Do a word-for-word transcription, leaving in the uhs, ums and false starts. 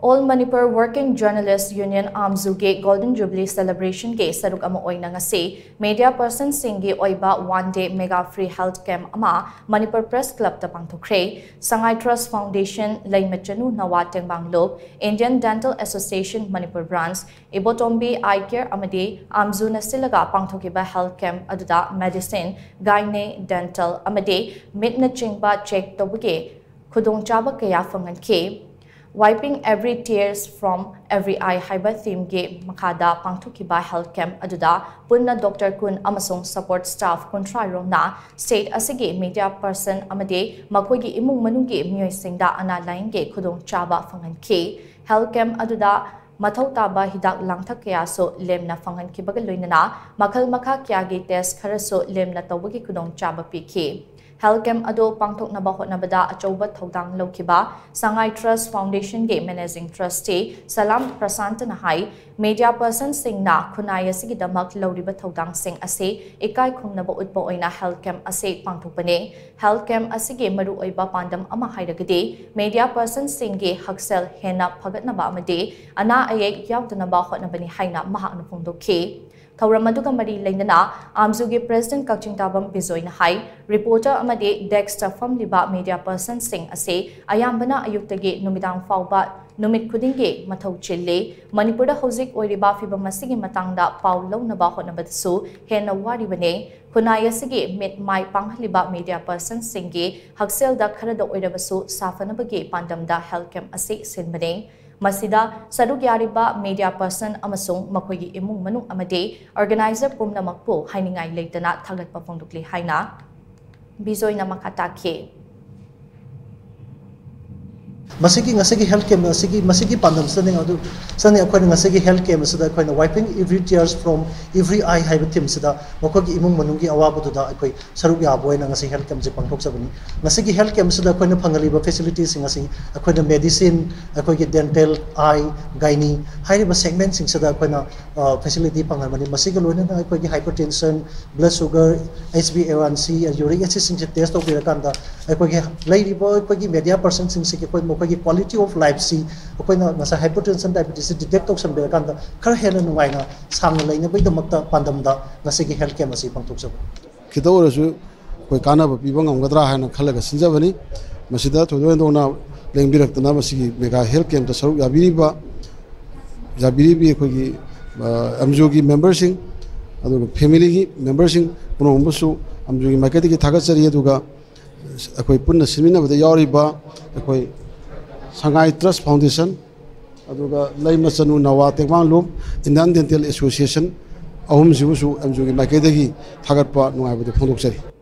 All Manipur Working Journalist Union, AMJU ꯒꯤ Golden Jubilee Celebration ꯒꯤ ꯁꯔꯨꯛ ꯑꯃ ꯑꯣꯏꯅ ꯉꯁꯤ media person ꯁꯤꯡꯒꯤ ꯑꯣꯏꯕ one day mega free health camp ꯑꯃ Manipur Press Club ꯇ ꯄꯥꯡꯊꯣꯛꯈ꯭ꯔꯦ꯫ Sangai Trust Foundation, ꯂꯩꯃꯆꯅꯨ ꯅꯋꯥ ꯇꯦꯡꯕꯥꯡꯂꯨꯞ, Indian Dental Association Manipur Branch, Ibotombi Eye Care ꯑꯃꯗꯤ AMJU ꯅ ꯁꯤꯜꯂꯒ ꯄꯥꯡꯊꯣꯛꯈꯤꯕ health camp ꯑꯗꯨꯗ medicine, gynae, dental ꯑꯃꯗꯤ ꯃꯤꯠꯅꯆꯤꯡꯕ check ꯇꯧꯕꯒꯤ ꯈꯨꯗꯣꯡꯆꯥꯕ ꯀꯌꯥ ꯐꯪꯍꯟꯈꯤ꯫ Wiping Every Tears from Every Eye ꯍꯥꯏꯕ theme ꯒꯤ ꯃꯈꯥꯗ ꯄꯥꯡꯊꯣꯛꯈꯤꯕ health camp ꯑꯗꯨꯗ ꯄꯨꯟꯅ doctor ꯀꯨꯟ ꯑꯃꯁꯨꯡ support staff ꯀꯨꯟꯊ꯭ꯔꯥ ꯔꯣꯝꯅ state ꯑꯁꯤꯒꯤ media person ꯑꯃꯗꯤ ꯃꯈꯣꯏꯒꯤ ꯏꯃꯨꯡ ꯃꯅꯨꯡꯒꯤ ꯃꯤꯑꯣꯏꯁꯤꯡꯗ ꯑꯅꯥ ꯂꯥꯏꯌꯦꯡꯒꯤ ꯈꯨꯗꯣꯡꯆꯥꯕ ꯐꯪꯍꯟꯈꯤ꯫ Health camp ꯑꯗꯨꯗ ꯃꯊꯧ ꯇꯥꯕ ꯍꯤꯗꯥꯛ ꯂꯥꯡꯊꯛ ꯀꯌꯥꯁꯨ ꯂꯦꯝꯅ ꯐꯪꯍꯟꯈꯤꯕꯒ ꯂꯣꯏꯅꯅ ꯃꯈꯜ ꯃꯈꯥ ꯀꯌꯥꯒꯤ test ꯈꯔꯁꯨ ꯂꯦꯝꯅ ꯇꯧꯕꯒꯤ ꯈꯨꯗꯣꯡꯆꯥꯕ ꯄꯤꯈꯤ꯫ Health camp ꯑꯗꯨ ꯄꯥꯡꯊꯣꯛꯅꯕ ꯍꯣꯠꯅꯕꯗ ꯑꯆꯧꯕ ꯊꯧꯗꯥꯡ ꯂꯧꯈꯤꯕ Sangai Trust Foundation ꯒꯤ Managing Trustee ꯁꯂꯥꯝ ꯄ꯭ꯔꯁꯥꯟꯇꯅ ꯍꯥꯏ, media person ꯁꯤꯡꯅ ꯈꯨꯟꯅꯥꯏ ꯑꯁꯤꯒꯤꯗꯃꯛ ꯂꯧꯔꯤꯕ ꯊꯧꯗꯥꯡꯁꯤꯡ ꯑꯁꯤ ꯏꯀꯥꯏ ꯈꯨꯝꯅꯕ ꯎꯠꯄ ꯑꯣꯏꯅ health camp ꯑꯁꯤ ꯄꯥꯡꯊꯣꯛꯄꯅꯤ꯫ Health camp ꯑꯁꯤꯒꯤ ꯃꯔꯨꯑꯣꯏꯕ ꯄꯥꯟꯗꯝ ꯑꯃ ꯍꯥꯏꯔꯒꯗꯤ media person ꯁꯤꯡꯒꯤ ꯍꯛꯁꯦꯜ ꯍꯦꯟꯅ ꯐꯒꯠꯅꯕ ꯑꯃꯗꯤ ꯑꯅꯥ ꯑꯌꯦꯛ ꯌꯥꯎꯗꯅꯕ ꯍꯣꯠꯅꯕꯅꯤ ꯍꯥꯏꯅ ꯃꯍꯥꯛꯅ ꯐꯣꯡꯗꯣꯛꯈꯤ꯫ ꯊꯧꯔꯝ ꯑꯗꯨꯒ ꯃꯔꯤ ꯂꯩꯅꯅ AMJU ꯒꯤ President ꯀꯛꯆꯤꯡ ꯇꯥꯕꯝ ꯕꯤꯖꯣꯏꯅ ꯍꯥꯏ, reporter ꯑꯃꯗꯤ desk ꯇ ꯐꯝꯂꯤꯕ media person ꯁꯤꯡ ꯑꯁꯤ ꯑꯌꯥꯝꯕꯅ ꯑꯌꯨꯛꯇꯒꯤ ꯅꯨꯃꯤꯗꯥꯡ ꯐꯥꯎꯕ ꯅꯨꯃꯤꯠ ꯈꯨꯗꯤꯡꯒꯤ ꯃꯊꯧ ꯆꯤꯜꯂꯤ꯫ ꯃꯅꯤꯄꯨꯔꯗ ꯍꯧꯖꯤꯛ ꯑꯣꯏꯔꯤꯕ ꯐꯤꯕꯝ ꯑꯁꯤꯒꯤ ꯃꯇꯥꯡꯗ ꯄꯥꯎ ꯂꯧꯅꯕ ꯍꯣꯠꯅꯕꯗꯁꯨ ꯍꯦꯟꯅ ꯋꯥꯔꯤꯕꯅꯤ꯫ ꯈꯨꯟꯅꯥꯏ ꯑꯁꯤꯒꯤ ꯃꯤꯠ ꯃꯥꯏ ꯄꯥꯡꯍꯜꯂꯤꯕ media person ꯁꯤꯡꯒꯤ ꯍꯛꯁꯦꯜꯗ ꯈꯔꯗ ꯑꯣꯏꯔꯕꯁꯨ ꯁꯥꯐꯅꯕꯒꯤ ꯄꯥꯟꯗꯝꯗ health camp ꯑꯁꯤ ꯁꯤꯟꯕꯅꯤ꯫ ꯃꯁꯤꯗ ꯁꯔꯨꯛ ꯌꯥꯔꯤꯕ media person ꯑꯃꯁꯨꯡ ꯃꯈꯣꯏꯒꯤ ꯏꯃꯨꯡ ꯃꯅꯨꯡ ꯑꯃꯗꯤ organizer ꯄꯨꯝꯅꯃꯛꯄꯨ ꯍꯥꯏꯅꯤꯡꯉꯥꯏ ꯂꯩꯇꯅ ꯊꯥꯒꯠꯄ ꯐꯣꯡꯗꯣꯛꯂꯤ ꯍꯥꯏꯅ ꯕꯤꯖꯣꯏꯅ ꯃꯈꯥ ꯇꯥꯈꯤ꯫ ꯃꯁꯤꯒꯤ ꯉꯁꯤꯒꯤ health camp ꯑꯁꯤꯒꯤ ꯃꯁꯤꯒꯤ ꯄꯥꯟꯗꯝꯁꯤꯗꯅꯤ ꯑꯗꯨ ꯁꯤꯗꯅꯤ ꯑꯩꯈꯣꯏꯅ ꯉꯁꯤꯒꯤ health camp ꯑꯁꯤꯗ ꯑꯩꯈꯣꯏꯅ Wiping Every Tears from Every Eye ꯍꯥꯏꯕ theme ꯁꯤꯗ ꯃꯈꯣꯏꯒꯤ ꯏꯃꯨꯡ ꯃꯅꯨꯡꯒꯤ ꯑꯋꯥꯕꯗꯨꯗ ꯑꯩꯈꯣꯏ ꯁꯔꯨꯛ ꯌꯥꯕ ꯑꯣꯏꯅ ꯉꯁꯤ health camp ꯁꯦ ꯄꯥꯡꯊꯣꯛꯆꯕꯅꯤ꯫ ꯉꯁꯤꯒꯤ health camp ꯁꯤꯗ ꯑꯩꯈꯣꯏꯅ ꯐꯪꯍꯜꯂꯤꯕ facility ꯁꯤꯡ ꯑꯁꯤ ꯑꯩꯈꯣꯏꯅ medicine, ꯑꯩꯈꯣꯏꯒꯤ dental, eye, gynae ꯍꯥꯏꯔꯤꯕ segment ꯁꯤꯡꯁꯤꯗ ꯑꯩꯈꯣꯏꯅ facility ꯐꯪꯍꯟꯕꯅꯤ꯫ ꯃꯁꯤꯒ ꯂꯣꯏꯅꯅ ꯑꯩꯈꯣꯏꯒꯤ hypertension, blood sugar, H B A one C, uric acid ꯁꯤꯡꯁꯦ test ꯇꯧꯕꯤꯔꯀꯥꯟꯗ ꯑꯩꯈꯣꯏꯒꯤ ꯂꯩꯔꯤꯕ ꯑꯩꯈꯣꯏꯒꯤ media person ꯁꯤꯡꯁꯤꯒꯤ ꯑꯩꯈꯣꯏ ꯑꯩꯈꯣꯏꯒꯤ quality of lifeꯁꯤ ꯑꯩꯈꯣꯏꯅ ꯉꯁꯥꯏ hypertension, diabetesꯁꯤ detect ꯇꯧꯁꯟꯕꯤꯔꯀꯥꯟꯗ ꯈꯔ ꯍꯦꯟꯅ ꯅꯨꯡꯉꯥꯏꯅ ꯁꯥꯡꯅ ꯂꯩꯅꯕꯒꯤꯗꯃꯛꯇ ꯄꯥꯟꯗꯝꯗ ꯉꯁꯤꯒꯤ health camp ꯑꯁꯤ ꯄꯥꯡꯊꯣꯛꯆꯕꯅꯤ꯫ ꯈꯤꯇ ꯑꯣꯏꯔꯁꯨ ꯑꯩꯈꯣꯏ ꯀꯥꯟꯅꯕ ꯄꯤꯕ ꯉꯝꯒꯗ꯭ꯔꯥ ꯍꯥꯏꯅ ꯈꯜꯂꯒ ꯁꯤꯟꯖꯕꯅꯤ꯫ ꯃꯁꯤꯗ ꯊꯣꯏꯗꯣꯛ ꯍꯦꯟꯗꯣꯛꯅ ꯂꯦꯡꯕꯤꯔꯛꯇꯅ ꯃꯁꯤꯒꯤ mega health campꯇ ꯁꯔꯨꯛ ꯌꯥꯕꯤꯔꯤꯕ, ꯌꯥꯕꯤꯔꯤꯕꯤ ꯑꯩꯈꯣꯏꯒꯤ ꯑꯦꯝꯖꯤꯑꯣꯒꯤ memberꯁꯤꯡ, ꯑꯗꯨꯒ familyꯒꯤ memberꯁꯤꯡ ꯄꯨꯝꯅꯃꯛꯄꯨꯁꯨ ꯑꯦꯝꯖꯤꯑꯣꯒꯤ ꯃꯥꯏꯀꯩꯗꯒꯤ ꯊꯥꯒꯠꯆꯔꯤ꯫ ꯑꯗꯨꯒ ꯑꯩꯈꯣꯏ ꯄꯨꯟꯅ ꯁꯤꯟꯃꯤꯟꯅꯕꯗ ꯌꯥꯎꯔꯤꯕ ꯑꯩꯈꯣꯏ ꯁꯉꯥꯏ Trust Foundation, ꯑꯗꯨꯒ ꯂꯩꯃꯆꯅꯨ ꯅꯋꯥ ꯇꯦꯡꯕꯥꯡꯂꯨꯞ, Indian Dental Association, ꯑꯍꯨꯝꯁꯤꯕꯨꯁꯨ ꯑꯦꯝꯖꯤꯑꯣꯒꯤ ꯃꯥꯏꯀꯩꯗꯒꯤ ꯊꯥꯒꯠꯄ ꯅꯨꯡꯉꯥꯏꯕꯗꯨ ꯐꯣꯡꯗꯣꯛꯆꯔꯤ꯫